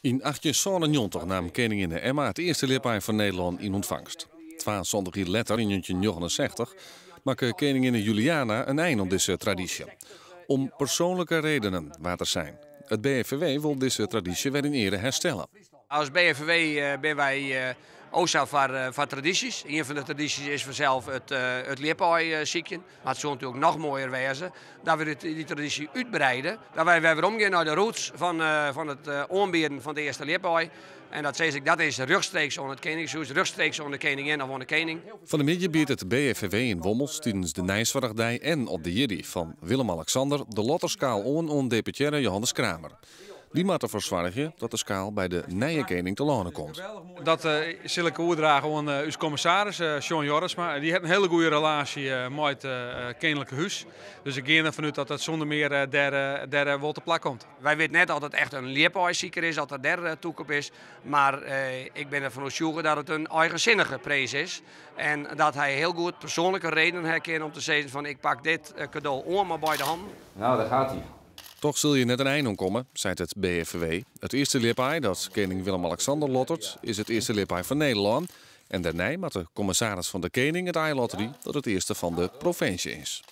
Yn 1897 naam keninginne Emma it earste ljipaai fan Nederlân yn ûntfangst. 72 jier letter, yn 1969, makke keninginne Juliana in ein oan dizze tradysje. Om persoanlike redenen, waard der sein. It BFVW wol dizze tradysje wer yn eare herstelle. As BFVW binne wy o sa foar tradysjes. Ien fan de tradysjes is fansels it ljipaai sykjen. Mar it soe natuerlik noch moaier wêze dat we dy tradysje útbreide. Dat wy wer weromgean nei de roots fan it oanbieden fan it earste ljipaai. En dat sis ik, dat is rjochtstreeks oan it keningshûs, rjochtstreeks oan de keningin of oan de kening. Fan 'e middei biedt it BFVW yn Wommels tidens de Nijsoarchdei en op de jierdei fan Willem-Alexander de lotterskaal oan oan deputearre Johannes Kramer. Dy moat derfoar soargje dat de skaal by de nije kening telâne komt. Dat sil ik oerdrage oan ús kommissaris Sjoan Jorritsma. Dy hat in hiele goede relaasje mei it Keninklike Hús. Dus ik gean derfan út dat dat sûnder mear dêr wol te plak komt. Wy witte net oft it echt in ljipaaisiker is, oft er dêr tûk op is. Mar ik bin derfan oertsjûge dat it in eigensinnige prins is. En dat hy hiel goed persoanlike redenen ha kin om te sizzen fan ik pak dit kado oan mei beide hannen. Nou, daar gaat hij. Toch sil hjir net in ein oan komme, seit it BFVW. It earste ljipaai dat kening Willem-Alexander lottert, is it earste ljipaai fan Nederlân. En dêrnei moat de kommissaris fan de kening it aai lotterje dat it earste fan de provinsje is.